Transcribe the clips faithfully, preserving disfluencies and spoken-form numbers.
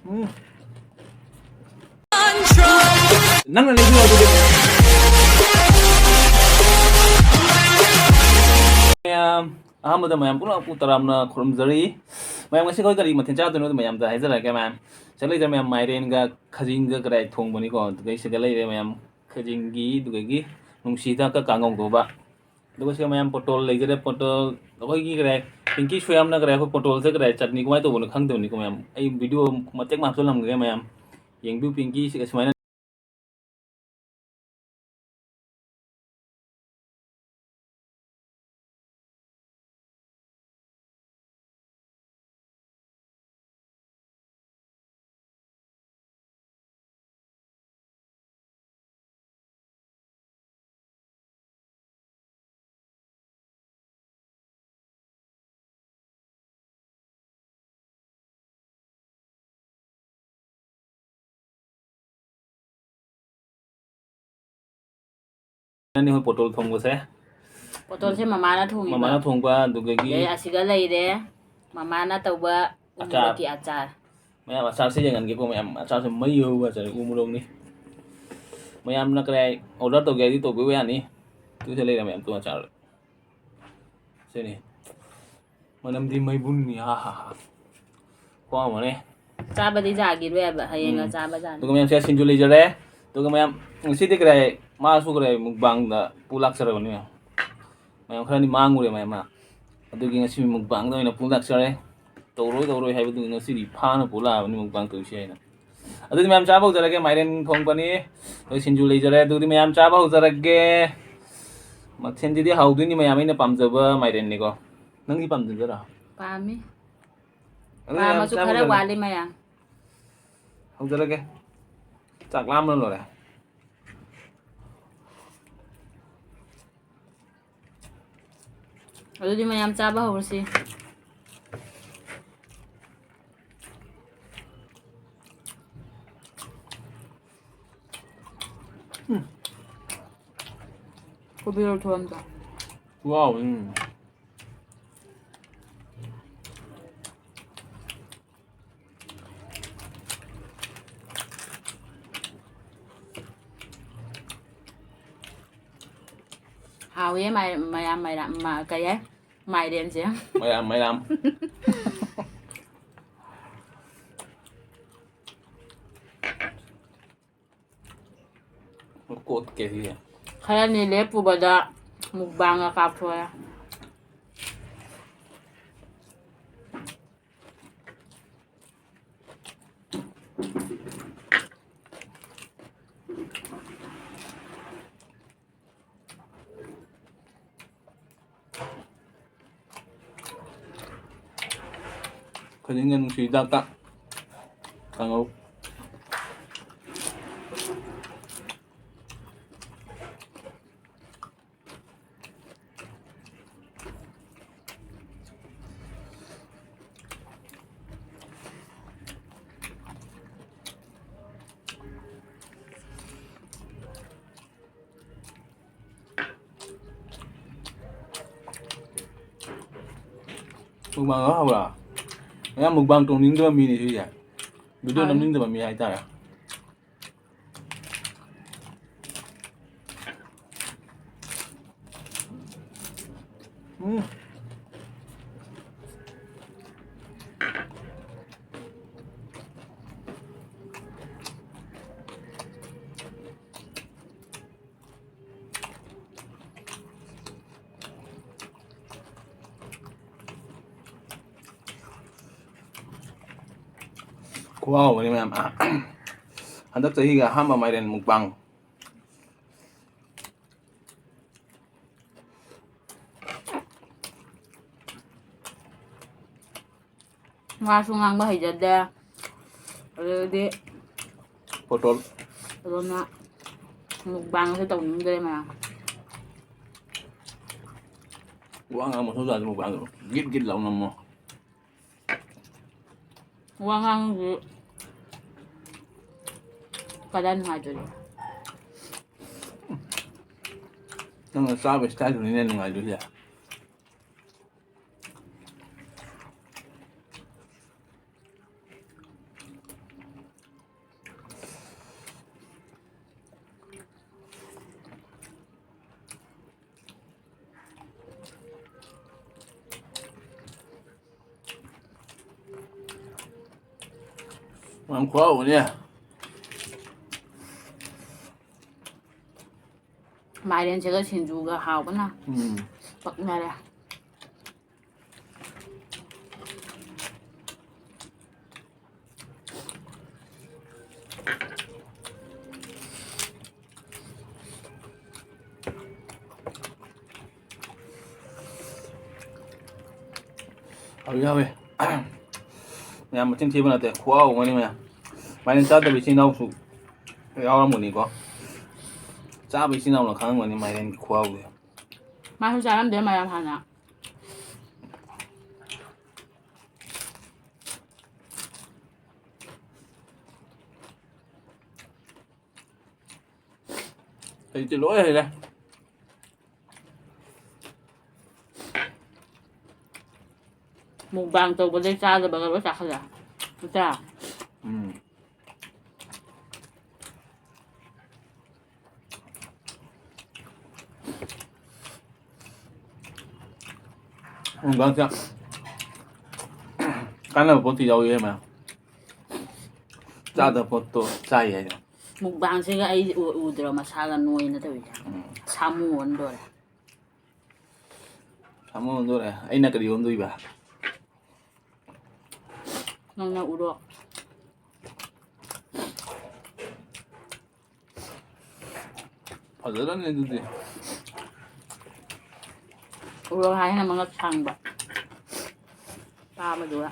ꯎꯝ꯫ ꯅꯪꯅ ꯂꯩꯕꯤꯌꯣ ꯑꯗꯨꯗꯤ꯫ ꯃꯌꯥꯝ, ꯑꯍꯥꯟꯕꯗ ꯃꯌꯥꯝ ꯄꯨꯝꯅꯃꯛꯄꯨ ꯇꯔꯥꯝꯅ ꯈꯨꯔꯨꯝꯖꯔꯤ꯫ ꯃꯌꯥꯝ, ꯉꯁꯤ ꯑꯩꯈꯣꯏ ꯀꯔꯤ ꯃꯊꯦꯜ ꯆꯥꯗꯣꯏꯅꯣ ꯑꯗꯨ ꯃꯌꯥꯝꯗ ꯍꯥꯏꯖꯔꯛꯑꯒꯦ ꯃꯌꯥꯝ꯫ ꯁꯤꯗ ꯂꯩꯖꯔꯦ ꯃꯌꯥꯝ, ꯃꯥꯏꯔꯦꯟꯒ ꯈꯥꯖꯤꯡꯒ ꯀꯗꯥꯏ ꯊꯣꯡꯕꯅꯤꯀꯣ, ꯑꯗꯨꯒ ꯑꯩ ꯁꯤꯗ ꯂꯩꯔꯦ ꯃꯌꯥꯝ, ꯈꯥꯖꯤꯡꯒꯤ, ꯑꯗꯨꯗꯒꯤ ꯅꯨꯡꯁꯤ ꯍꯤꯗꯥꯛꯀ ꯀꯥꯡꯉꯧꯒꯨꯝꯕ꯫ ꯑꯗꯨꯒ ꯁꯤꯗ ꯃꯌꯥꯝ ꯄꯣꯇꯣꯜ ꯂꯩꯖꯔꯦ, ꯄꯣꯇꯣꯜ ꯑꯩꯈꯣꯏꯒꯤ ꯀꯗꯥꯏ, ꯄꯤꯡꯀꯤ ꯁꯣꯌꯥꯝꯅ ꯀꯗꯥꯏ ꯑꯩꯈꯣꯏ ꯄꯣꯇꯣꯜꯁꯦ ꯀꯗꯥꯏ ꯆꯠꯅꯤ ꯀꯃꯥꯏꯅ ꯇꯧꯕꯅꯣ ꯈꯪꯗꯕꯅꯤꯀꯣ ꯃꯌꯥꯝ꯫ ꯑꯩ ꯚꯤꯗꯤꯑꯣ ꯃꯇꯦꯛ ꯑꯃ ꯍꯥꯞꯆꯤꯜꯂꯝꯒꯦ ꯃꯌꯥꯝ, ꯌꯦꯡꯕꯤꯌꯨ꯫ ꯄꯤꯡꯀꯤ ꯁꯤ-, ꯁꯨꯃꯥꯏꯅ ꯅꯪꯗꯤ ꯍꯣꯏ ꯄꯣꯇꯣꯜ ꯊꯣꯡꯕꯁꯦ꯫ ꯄꯣꯇꯣꯜꯁꯦ ꯃꯃꯥꯅ ꯊꯣꯡꯉꯤꯕ꯫ ꯃꯃꯥꯅ ꯊꯣꯡꯕ, ꯑꯗꯨꯗꯒꯤ ꯑꯗꯩ ꯑꯁꯤꯒ ꯂꯩꯔꯦ, ꯃꯃꯥꯅ ꯇꯧꯕ ꯑꯆꯥꯔ꯫ ꯎꯃꯣꯔꯣꯛꯀꯤ ꯑꯆꯥꯔ꯫ ꯃꯌꯥꯝ ꯑꯆꯥꯔꯁꯦ ꯌꯦꯡꯍꯟꯒꯦꯀꯣ ꯃꯌꯥꯝ, ꯑꯆꯥꯔꯁꯦ ꯃꯩ ꯍꯧꯕ ꯑꯆꯥꯔ, ꯎ ꯃꯣꯔꯣꯛꯅꯤ꯫ ꯃꯌꯥꯝꯅ ꯀꯗꯥꯏ ꯑꯣꯔꯗꯔ ꯇꯧꯒꯦ ꯍꯥꯏꯗꯤ ꯇꯧꯕꯤꯕ ꯌꯥꯅꯤ꯫ ꯑꯗꯨꯁꯦ ꯂꯩꯔꯦ ꯃꯌꯥꯝ ꯇꯨ ꯑꯆꯥꯔ꯫ ꯁꯤꯅꯤ꯫ ꯃꯅꯝꯗꯤ ꯃꯩꯕꯨꯟꯅꯤ, ꯍꯥ ꯍꯥ ꯍꯥ꯫ ꯈ꯭ꯋꯥꯡ ꯑꯃꯅꯦ꯫ ꯆꯥꯕꯗꯤ ꯌꯥꯈꯤꯔꯣꯏ ꯍꯥꯏꯕ, ꯍꯌꯦꯡꯒ ꯎꯝ꯫ ꯆꯥꯕ ꯖꯥꯠꯅꯤ꯫ ꯑꯗꯨꯒ ꯃꯌꯥꯝ ꯁꯤꯗ ꯁꯤꯡꯖꯨ ꯂꯩꯖꯔꯦ꯫ ꯑꯗꯨꯒ ꯃꯌꯥꯝ ꯉꯁꯤꯗꯤ ꯀꯗꯥꯏ ꯃꯥꯁꯨ ꯀꯗꯥꯏ ꯃꯨꯛꯕꯥꯡꯗ ꯄꯨ ꯂꯥꯛꯆꯔꯕꯅꯤ ꯃꯌꯥꯝ꯫ ꯃꯌꯥꯝ ꯈꯔꯅꯤ ꯃꯥꯡꯉꯨꯔꯦ ꯃꯌꯥꯝ ꯃꯥ꯫ ꯑꯗꯨꯒꯤ ꯉꯁꯤ ꯃꯨꯛꯕꯥꯡꯗ ꯑꯣꯏꯅ ꯄꯨ ꯂꯥꯛꯆꯔꯦ꯫ ꯇꯧꯔꯣꯏ ꯇꯧꯔꯣꯏ ꯍꯥꯏꯕꯗꯨ ꯉꯁꯤꯗꯤ ꯐꯥꯅ ꯄꯨ ꯂꯥꯛꯑꯕꯅꯤ ꯃꯨꯛꯕꯥꯡ ꯇꯧꯁꯤ ꯍꯥꯏꯅ꯫ ꯑꯗꯨꯗꯤ ꯃꯌꯥꯝ ꯆꯥꯕ ꯍꯧꯖꯔꯒꯦ꯫ ꯃꯥꯏꯔꯦꯟ ꯊꯣꯡꯕꯅꯤ, ꯑꯗꯨꯒ ꯁꯤꯡꯖꯨ ꯂꯩꯖꯔꯦ꯫ ꯑꯗꯨꯗꯤ ꯃꯌꯥꯝ ꯆꯥꯕ ꯍꯧꯖꯔꯒꯦ꯫ ꯃꯊꯦꯜꯁꯤꯗꯤ ꯍꯥꯎꯗꯣꯏꯅꯤ ꯃꯌꯥꯝ, ꯑꯩꯅ ꯄꯥꯝꯖꯕ ꯃꯥꯏꯔꯦꯟꯅꯤꯀꯣ꯫ ꯅꯪꯗꯤ ꯄꯥꯝꯖꯗꯣꯏꯔꯣ? ꯄꯥꯝꯃꯤ꯫ ꯑꯗꯨꯗꯤ ꯃꯌꯥꯝ ꯄꯥꯝꯃꯁꯨ ꯆꯥꯕ ꯈꯔ ꯍꯧꯖꯔꯒꯦ꯫ ꯋꯥꯠꯂꯤ ꯃꯌꯥꯝ꯫ ꯍꯧꯖꯔꯒꯦ꯫ ꯆꯥꯛ ꯂꯥꯝꯕꯅ ꯂꯣꯏꯔꯦ꯫ ꯑꯗꯨꯗꯤ ꯃꯌꯥꯝ ꯆꯥꯕ ꯍꯧꯔꯁꯤ꯫ ꯎꯝ꯫ ꯀꯣꯕꯤ ꯂꯧꯊꯣꯛꯑꯝꯗ꯫ ꯋꯥꯎ, ꯎꯝ꯫ ꯍꯥꯎꯋꯦ ꯃꯥꯏ-, ꯃꯌꯥꯝ ꯃꯌꯥꯝ ꯃ-, ꯀꯩ ꯍꯥꯏ? ꯃꯥꯏꯔꯦꯟꯁꯦ꯫ ꯃꯌꯥꯝ ꯃꯌꯥꯝ꯫ ꯀꯣꯠꯀꯦ ꯁꯤꯁꯦ꯫ ꯈꯔꯅꯤ ꯂꯦꯞꯄꯨꯕꯗ ꯃꯨꯛꯕꯥꯡꯒ ꯀꯥꯞꯊꯣꯔꯛꯑꯦ꯫ ꯈꯖꯤꯡꯒ ꯅꯨꯡꯁꯤ ꯍꯤꯗꯥꯛꯇ ꯀꯥꯡꯉꯧ꯫ ꯃꯨꯛꯕꯥꯡ ꯍꯧꯔ ꯃꯌꯥꯝ ꯃꯨꯛꯕꯥꯡ ꯇꯧꯅꯤꯡꯗꯕ ꯃꯤꯅꯤ ꯁꯤꯁꯦ꯫ ꯚꯤꯗꯤꯑꯣ ꯍꯣꯏ꯫ ꯅꯝꯅꯤꯡꯗꯕ ꯃꯤ ꯍꯥꯏꯇꯥꯔꯦ꯫ ꯎꯝ꯫ ꯈꯨꯍꯥꯎ ꯑꯃꯅꯤ ꯃꯌꯥꯝ꯫ ꯍꯟꯗꯛ ꯆꯍꯤꯒꯤ ꯑꯍꯥꯟꯕ ꯃꯥꯏꯔꯦꯟ ꯃꯨꯛꯕꯥꯡ꯫ ꯋꯥꯁꯨ ꯉꯥꯡꯕ ꯍꯩꯖꯗꯦ꯫ ꯑꯗꯨꯗꯤ ꯄꯣꯇꯣꯜ꯫ ꯑꯗꯨꯅ ꯃꯨꯛꯕꯥꯡꯁꯨ ꯇꯧꯅꯤꯡꯗ꯭ꯔꯦ ꯃꯌꯥꯝ꯫ ꯋꯥ ꯉꯥꯡꯕ ꯁꯣꯝꯗ ꯃꯨꯛꯕꯥꯡꯗꯣ ꯒꯤꯠ ꯒꯤꯠ ꯂꯥꯎ ꯅꯝꯃꯣ꯫ ꯋꯥꯉꯥꯡꯁꯤ ꯀꯗꯥꯏ ꯅꯨꯡꯉꯥꯏꯗꯣꯏꯅꯣ? ꯅꯪꯅ ꯆꯥꯕ ꯏꯁꯇꯥꯏꯜꯗꯨꯅꯤꯅꯦ ꯅꯨꯡꯉꯥꯏꯗꯣꯏꯁꯦ꯫ ꯌꯥꯝ ꯈꯨꯍꯥꯎ ꯑꯃꯅꯦ꯫ ꯃꯥꯏꯔꯦꯟꯁꯤꯒ ꯁꯤꯡꯖꯨꯒ ꯍꯥꯎꯕꯅ ꯎꯝ꯫ ꯄꯛꯅꯔꯦ꯫ ꯍꯥꯎꯏ, ꯍꯥꯎꯏ꯫ ꯃꯌꯥꯝ ꯃꯆꯤꯟ ꯊꯤꯕ ꯅꯠꯇꯦ, ꯈꯨꯍꯥꯎ ꯑꯃꯅꯤ ꯃꯌꯥꯝ꯫ ꯃꯥꯏꯔꯦꯟ ꯆꯥꯗꯕ ꯏꯆꯤꯟ ꯏꯅꯥꯎꯁꯨ ꯌꯥꯎꯔꯝꯒꯅꯤꯀꯣ꯫ ꯆꯥꯕ ꯏꯆꯤꯟ ꯏꯅꯥꯎꯅ ꯈꯪꯉꯝꯒꯅꯤ ꯃꯥꯏꯔꯦꯟꯒꯤ ꯈꯨꯍꯥꯎꯁꯦ꯫ ꯃꯥꯁꯨ ꯆꯥꯔꯝꯗꯦ ꯃꯌꯥꯝ ꯍꯥꯟꯅ꯫ ꯑꯩꯗꯤ ꯂꯣꯏ ꯍꯩꯔꯦ꯫ ꯃꯨꯛꯕꯥꯡ ꯇꯧꯕꯗꯩ ꯆꯥꯗꯕꯒ ꯂꯣꯏ ꯆꯥꯈꯠꯂꯦ꯫ ꯅꯠꯇ꯭ꯔꯥ? ꯎꯝ꯫ ꯃꯨꯛꯕꯥꯡꯁꯦ ꯀꯥꯟꯅꯕ ꯄꯣꯠꯇꯤ ꯌꯥꯎꯋꯤ ꯃꯌꯥꯝ꯫ ꯆꯥꯗꯕ ꯄꯣꯠꯇꯣ ꯆꯥꯏ ꯍꯥꯏꯗꯣ꯫ ꯃꯨꯛꯕꯥꯡꯁꯤꯒ ꯑꯩ ꯎ-, ꯎꯗ꯭ꯔꯣ ꯃꯁꯥꯒ ꯅꯣꯏꯅ ꯇꯧꯔꯤꯁꯦ? ꯎꯝ꯫ ꯁꯥꯃꯨ ꯑꯣꯟꯗꯣꯔꯦ꯫ ꯁꯥꯃꯨ ꯑꯣꯟꯗꯣꯔꯦ꯫ ꯑꯩꯅ ꯀꯔꯤ ꯑꯣꯟꯗꯣꯏꯕ? ꯅꯪꯅ ꯎꯔꯣ꯫ ꯐꯖꯔꯅꯤ ꯑꯗꯨꯗꯤ꯫ ꯎꯔꯣ ꯍꯥꯏꯅ ꯃꯉꯛ ꯁꯥꯡꯕ ꯄꯥꯕꯗꯨꯒ꯫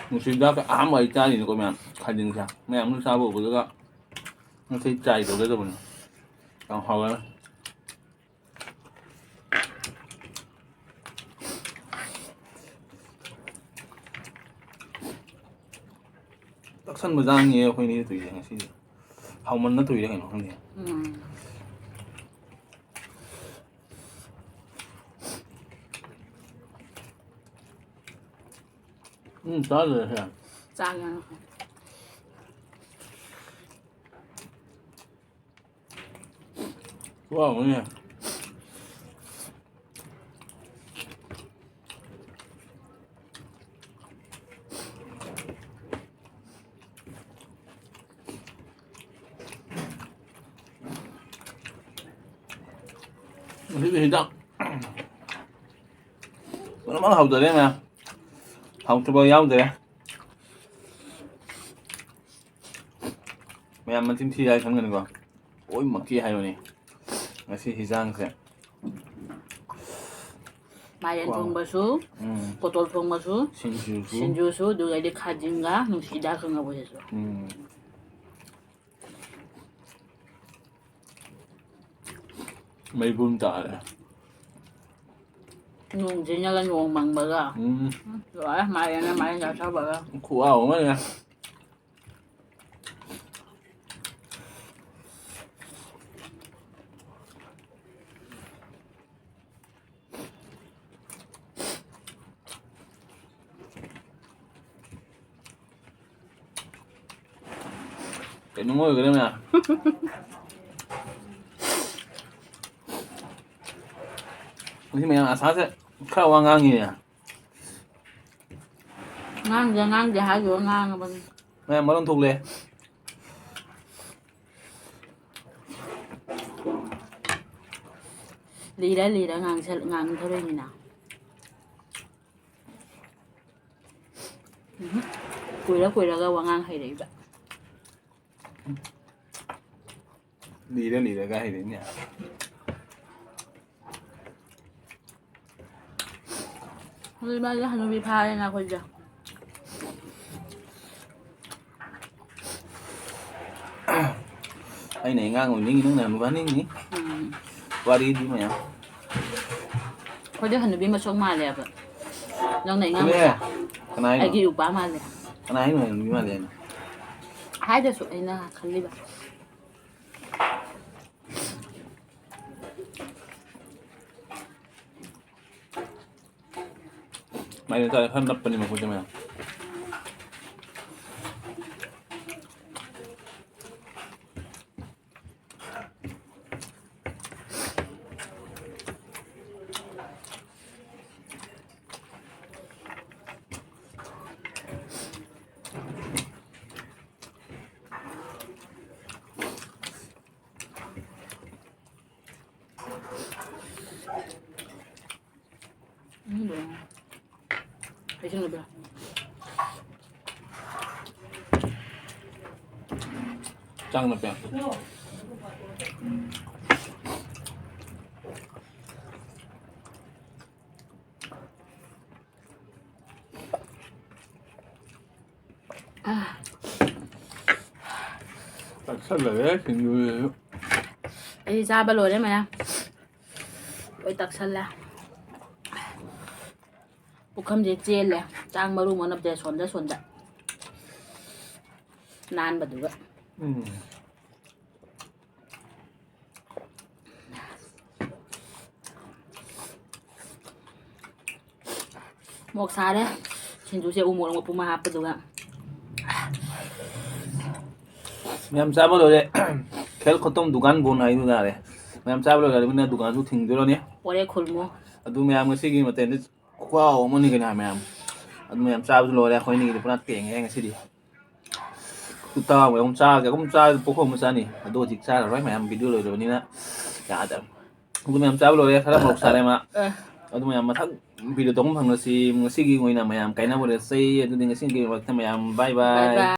ꯅꯨꯡꯁꯤꯠ ꯍꯤꯗꯥꯛꯀ ꯑꯍꯥꯟꯕ ꯑꯩ ꯆꯥꯔꯤꯅꯤꯀꯣ ꯃꯌꯥꯝ, ꯈꯥꯖꯤꯡꯁꯦ꯫ ꯃꯌꯥꯝ ꯑꯃ ꯆꯥꯕ ꯎꯕꯗꯨꯒ ꯉꯁꯤ try ꯇꯧꯒꯦ ꯇꯧꯕꯅꯤ꯫ ꯌꯥꯝ ꯍꯥꯎꯋꯦ꯫ ꯇꯛꯁꯟꯕ ꯖꯥꯠꯅꯤꯌꯦ ꯑꯩꯈꯣꯏꯅꯤ ꯇꯧꯔꯤꯁꯦ ꯉꯁꯤꯗꯤ꯫ ꯍꯥꯎꯃꯟꯅ ꯇꯧꯔꯤꯔ ꯀꯩꯅꯣ ꯈꯪꯗꯦ꯫ ꯎꯝ꯫ ꯎꯝ, ꯆꯥꯗ꯭ꯔꯦ ꯁꯦ꯫ ꯆꯥꯒꯦ꯫ ꯈꯨꯍꯥꯎ ꯑꯃꯅꯦ꯫ ꯉꯁꯤꯗꯤ ꯍꯤꯟꯖꯥꯡ ꯄꯨꯝꯅꯃꯛ ꯍꯥꯎꯗꯔꯦ ꯃꯌꯥꯝ꯫ ꯍꯥꯎꯇꯕ ꯌꯥꯎꯗꯔꯦ꯫ ꯃꯌꯥꯝ ꯃꯆꯤꯟ ꯊꯤ ꯍꯥꯏ ꯈꯟꯒꯅꯤꯀꯣ꯫ ꯂꯣꯏꯅꯃꯛꯀꯤ ꯍꯥꯏꯕꯅꯤ꯫ ꯉꯁꯤ ꯍꯤꯟꯖꯥꯡꯁꯦ꯫ ꯃꯥꯏꯔꯦꯟ ꯋꯥ꯫ ꯊꯣꯡꯕꯁꯨ, ꯎꯝ꯫ ꯄꯣꯇꯣꯜ ꯊꯣꯡꯕꯁꯨ, ꯁꯤꯡꯖꯨꯁꯨ꯫ ꯁꯤꯡꯖꯨꯁꯨ, ꯑꯗꯨꯒ ꯑꯩꯗꯤ ꯈꯥꯖꯤꯡꯒ ꯅꯨꯡꯁꯤꯗꯥꯛꯀ ꯉꯧꯕꯁꯤꯁꯨ꯫ ꯎꯝ꯫ ꯃꯩꯕꯨꯟ ꯇꯥꯔꯦ꯫ ꯅꯣꯡꯁꯤꯅꯒ ꯅꯣꯡ ꯃꯪꯕꯒ꯫ ꯎꯝ꯫ ꯎꯝ, ꯂꯣꯏꯔꯦ, ꯃꯥꯏꯔꯦꯟꯅ ꯃꯥꯏꯔꯦꯟ ꯆꯥꯊꯕꯒ꯫ ꯈꯨꯍꯥꯎ ꯑꯃꯅꯦ꯫ ꯀꯩꯅꯣꯝ ꯑꯣꯏꯈ꯭ꯔꯦ ꯃꯌꯥꯝ꯫ ꯉꯁꯤ ꯃꯌꯥꯝ ꯑꯁꯥꯁꯦ ꯈꯔ ꯋꯥ ꯉꯥꯡꯉꯤꯅꯦ꯫ ꯉꯥꯡꯗꯦ, ꯉꯥꯡꯗꯦ ꯍꯥꯏꯈꯤꯕ ꯉꯥꯡꯉꯕꯅꯤ꯫ ꯃꯌꯥꯝ ꯃꯔꯣꯟ ꯊꯣꯛꯂꯦ꯫ ꯂꯤꯔ ꯂꯤꯔ ꯉꯥꯡꯁꯜ-, ꯉꯥꯡꯊꯔꯛꯏꯅꯤꯅ꯫ ꯎꯝꯍꯨꯝ꯫ ꯀꯨꯏꯔ ꯀꯨꯏꯔꯒ ꯋꯥꯉꯥꯡ ꯍꯩꯔꯛꯏꯕ꯫ ꯂꯤꯔ ꯂꯤꯔꯒ ꯍꯩꯔꯛꯏꯅꯦ꯫ ꯍꯅꯨꯕꯤ ꯐꯥꯔꯦꯅ ꯑꯩꯈꯣꯏꯁꯦ꯫ ꯑꯩꯅ ꯑꯉꯥꯡ ꯑꯣꯏꯅꯤꯡꯉꯤ, ꯅꯪꯅ ꯍꯅꯨꯕ ꯅꯤꯡꯉꯤ꯫ ꯎꯝ꯫ ꯋꯥꯔꯤꯗꯤ ꯃꯌꯥꯝ꯫ ꯑꯩꯈꯣꯏꯗꯤ ꯍꯅꯨꯕꯤ ꯃꯁꯛ ꯃꯥꯜꯂꯦꯕ꯫ ꯅꯪꯅ ꯑꯉꯥꯡ ꯆꯨꯝꯃꯦ꯫ ꯃꯆꯥ꯫ ꯀꯅꯥ ꯍꯥꯏꯅꯣ? ꯑꯩꯒꯤ ꯏꯄ꯭ꯋꯥ ꯃꯥꯜꯂꯦ꯫ ꯀꯅꯥ ꯍꯥꯏꯅꯣ ꯍꯅꯨꯕꯤ ꯃꯥꯜꯂꯦ ꯍꯥꯏꯅ? ꯍꯥꯏꯗ꯭ꯔꯁꯨ ꯑꯩꯅ ꯈꯜꯂꯤꯕ꯫ ꯃꯥꯏꯔꯦꯟ ꯆꯥꯁꯦ ꯈꯔ ꯅꯞꯄꯅꯤ ꯃꯈꯨꯠꯁꯦ ꯃꯌꯥꯝ꯫ ꯏꯁꯤꯡ ꯂꯨꯝꯕꯤꯔꯣ꯫ ꯆꯥꯡ ꯅꯞꯄꯦ꯫ ꯇꯛꯁꯜꯂꯒꯦ ꯁꯤꯡꯖꯨꯁꯤꯁꯨ꯫ ꯑꯩ ꯆꯥꯕ ꯂꯣꯏꯔꯦ ꯃꯌꯥꯝ꯫ ꯂꯣꯏ ꯇꯛꯁꯜꯂꯦ꯫ ꯄꯨꯈꯝꯁꯦ ꯆꯦꯜꯂꯦ꯫ ꯆꯥꯡ ꯃꯔꯨ ꯃꯅꯞꯇꯦ ꯁꯣꯝꯗ ꯁꯣꯝꯗ꯫ ꯅꯥꯟꯕꯗꯨꯒ꯫ ꯎꯝ꯫ ꯃꯣꯔꯣꯛ ꯁꯥꯔꯦ꯫ ꯁꯤꯡꯖꯨꯁꯦ ꯎ ꯃꯣꯔꯣꯛ ꯃꯄꯨꯝ ꯑꯃ ꯍꯥꯞꯄꯗꯨꯒ꯫ ꯃꯌꯥꯝ ꯆꯥꯕ ꯂꯣꯏꯔꯦ꯫ ꯈꯦꯜ ꯈꯣꯠꯇꯝ ꯗꯨꯀꯥꯟ ꯕꯣꯟ ꯍꯥꯏꯗꯨ ꯇꯥꯔꯦ꯫ ꯃꯌꯥꯝ ꯆꯥꯕ ꯂꯣꯏꯔꯕꯅꯤꯅ ꯗꯨꯀꯥꯟꯁꯨ ꯊꯤꯡꯗꯣꯔꯅꯤ꯫ ꯄꯣꯔꯦ ꯈꯨꯜꯃꯨ꯫ ꯑꯗꯨ ꯃꯌꯥꯝ ꯉꯁꯤꯒꯤ ꯃꯊꯦꯜꯗꯤ ꯈꯨꯍꯥꯎ ꯑꯃꯅꯤ ꯀꯩꯅꯣ ꯃꯌꯥꯝ꯫ ꯑꯗꯨ ꯃꯌꯥꯝ ꯆꯥꯕꯁꯨ ꯂꯣꯏꯔꯦ꯫ ꯑꯩꯈꯣꯏ ꯑꯅꯤꯒꯤꯗꯤ ꯄꯨꯔꯥ ꯇꯦꯡꯉꯦ ꯉꯁꯤꯗꯤ꯫ ꯎꯇꯥ ꯑꯃꯨꯛ ꯆꯥꯔꯒꯦ꯫ ꯑꯗꯨꯝ ꯆꯥꯔꯗꯤ ꯄꯣꯛꯈꯣꯝ ꯑꯃ ꯆꯥꯅꯤ꯫ ꯑꯗꯣ ꯍꯧꯖꯤꯛ ꯆꯥꯔꯔꯣꯏ꯫ ꯃꯌꯥꯝ ꯚꯤꯗꯤꯑꯣ ꯂꯣꯏꯔꯕꯅꯤꯅ ꯌꯥꯗꯕ꯫ ꯑꯗꯨ ꯃꯌꯥꯝ ꯆꯥꯕ ꯂꯣꯏꯔꯦ꯫ ꯈꯔ ꯃꯣꯔꯣꯛ ꯁꯥꯔꯦ ꯃꯥ꯫ ꯑ꯫ ꯑꯗꯨ ꯃꯌꯥꯝ ꯃꯊꯪ ꯚꯤꯗꯤꯑꯣꯗ ꯑꯃꯨꯛ ꯐꯪꯅꯁꯤ꯫ ꯉꯁꯤꯒꯤ ꯑꯣꯏꯅ ꯃꯌꯥꯝ ꯀꯥꯏꯅꯕ ꯂꯩꯁꯤ꯫ ꯑꯗꯨꯗꯤ ꯉꯁꯤꯒꯤ ꯃꯔꯛꯇ ꯃꯌꯥꯝ bye bye꯫ Bye bye꯫